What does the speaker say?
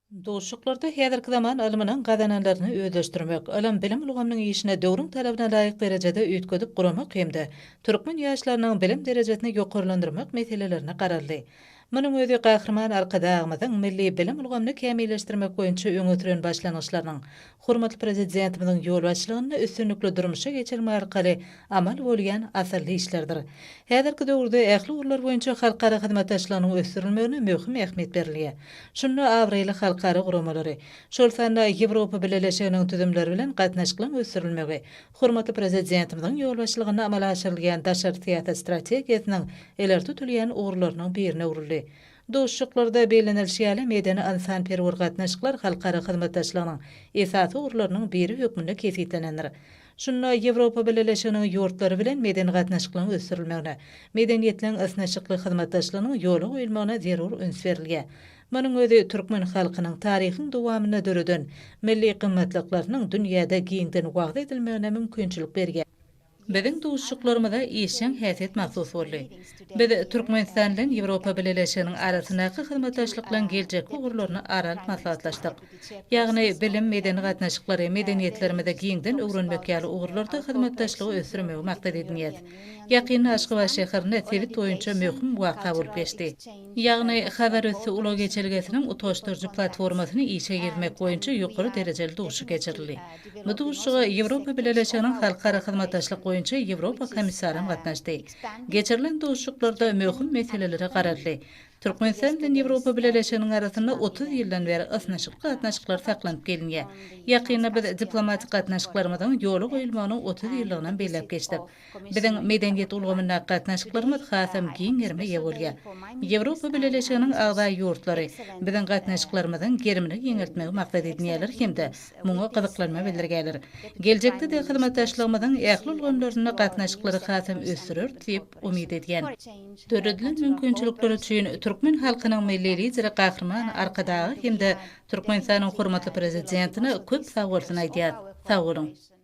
Duşuşyklarda häzirki zaman ylmynyň gazananlaryny özleşdirmek, ylym-bilim ulgamynyň işini döwrüň talabyna laýyk derejede üýtgedip guramak hem-de türkmen ýaşlarynyň bilim derejesini ýokarlandyrmak meselelerine garaldy. Munuň özi Gahryman Arkadagymyzyň milli bilim ulgamyny kämilleşdirmek boýunça öňe süren başlangyçlarynyň hormatly Prezidentimiziň ýolbaşçylygynda üstünlikli durmuşa geçirmek arkaly amal bolýan asylly işlerdir. Häzirki döwürde ähli ugurlar boýunça halkara hyzmatdaşlygynyň ösdürilmegine möhüm ähmiýet berilýär. Şunda abraýly halkara guramalary, şol sanda Ýewropa Bileleşiginiň düzümleri bilen gatnaşyklaryň ösdürilmegi hormatly Prezidentimiziň ýolbaşçylygynda amala aşyrylýan daşary syýasat strategiýasynyň ileri tutulýan ugurlarynyň birine öwrüldi. Duşuşyklarda bellenilişi ýaly, medeni-ynsanperwer gatnaşyklar halkara hyzmatdaşlygynyň esasy ugurlarynyň biri hökmünde kesgitlenendir. Şunda Ýewropa Bileleşiginiň ýurtlary bilen medeni gatnaşyklaryň ösdürilmegine, medeniýetleriň ysnyşykly hyzmatdaşlygynyň ýola goýulmagyna zerur üns berilýär. Munuň özi türkmen halkynyň taryhyň dowamynda döreden milli gymmatlyklarynyň dünýäde giňden wagyz edilmegine mümkinçilik berýär. Biziň duşuşyklarymyza işjeň häsiýet mahsus boldy. Biz Türkmenistan bilen Ýewropa Bileleşiginiň arasyndaky hyzmatdaşlyklaryň geljekki ugurlaryny ara alyp maslahatlaşdyk. Ýagny bilim, medeni gatnaşyklary, medeniýetlerimizi giňden öwrenmek ýaly ugurlarda hyzmatdaşlygy ösdürmegi maksat edinýäris. Ýakynda Aşgabat şäherinde sebit boýunça möhüm waka bolup geçdi. Ýagny Hazarüsti ulag geçelgesiniň utgaşdyryjy platformasyny işe girizmek boýunça ýokary derejeli duşuşyk geçirildi. Bu duşuşyga Ýewropa Bileleşiginiň Halkara hyzmatdaşlyk boýunça Ýewropa komissary hem gatnaşdy. Geçirilen duşuşyklarda möhüm meselelere garaldy. Türkmenistan bilen Ýewropa Bileleşiginiň arasynda 30 ýyldan bäri ysnyşykly gatnaşyklar saklanyp gelinýär. Ýakynda biz diplomatik gatnaşyklarymyzyň ýola goýulmagynyň 30 ýyllygyny hem belläp geçdik. Biziň medeniýet ulgamyndaky gatnaşyklarymyz hasam giň gerime eýe bolýar. Ýewropa Bileleşiginiň agza ýurtlary biziň gatnaşyklarymyzyň gerimini giňeltmegi maksat edinýärler hem-de muňa gyzyklanma bildirýärler. Geljekde-de hyzmatdaşlygymyzyň ähli ulgamlarynda gatnaşyklary hasam ösdüreris diýip umyt edýän. Döredilen mümkinçilikler üçin türkmen halkynyň Milli Lideri Gahryman Arkadaga hem-de Türkmenistanyň hormatly Prezidentine köp sagbolsun aýdýas. Sag boluň!